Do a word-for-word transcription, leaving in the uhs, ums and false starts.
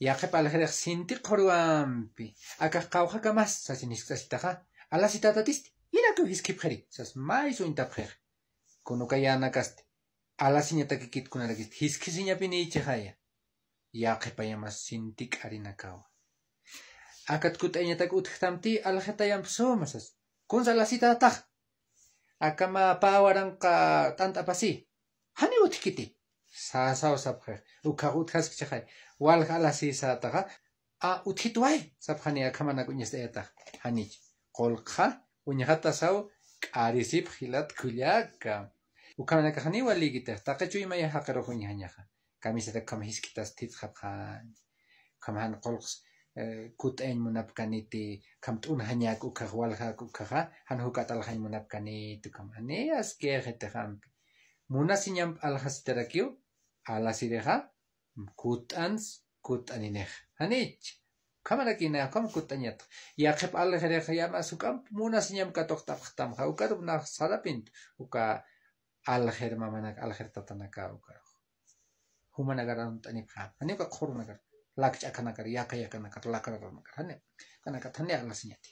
Yaqhip alxirix sinti qhurwampi. Akax qawqhakamas sasin jiskt'asitaxa. Alasitätatisti. Jinakiw jiskhipxiri sas maysa uñtapxix. Kun uka yänakasti alasiñatakikit kunarakisti jiskhisiñapinïchixaya. Yaqhipayamas sinti k'arinakawa. Akat kutt'ayañatak utjtamti alxitayamp suma sas. Kunsa alasitätax. Akama pä waranqa t'ant'apasi. Janiw utjkiti. Sasaw sapxix. Ukhax utjaskchixay. Walja alasïsätaxa. A, utjitway. Sapxani akhamanak uñast'ayatax. Janich. Qullqxa uñxatasaw k'arisipx jilat kullaka. Ukhamanakax janiw walïkitix. Taqi chuymaya jaqirux uñjañaxa. Kamisatak ukham jisk'itas thitxapxani. Ukham jan qullqs, eh, kutt'ayañ munapkaniti, ukham t'unjañak ukhax, waljak ukhaxa, jan juk'at aljañ munapkaniti, ukham jani askixitix ampi. Munasiñamp aljasitarakiw, alasirixa, kutt'ans, kutt'aninix. Janich, ukhamaraki nax, ukham kutt'añatax. Yaqhip aljirix yamas juk'amp, munasiñamp katuqt'apxtamxa, ukarux nax sarapint, uka aljir mamanak, aljir tatanaka ukarux. Jumanakar arunt'anipxäma. Janiw uka qhurunakar, lakch'akanakar, yaka yakanakar, lakararanakar. Janiw. Kanakat janiw alasiñati.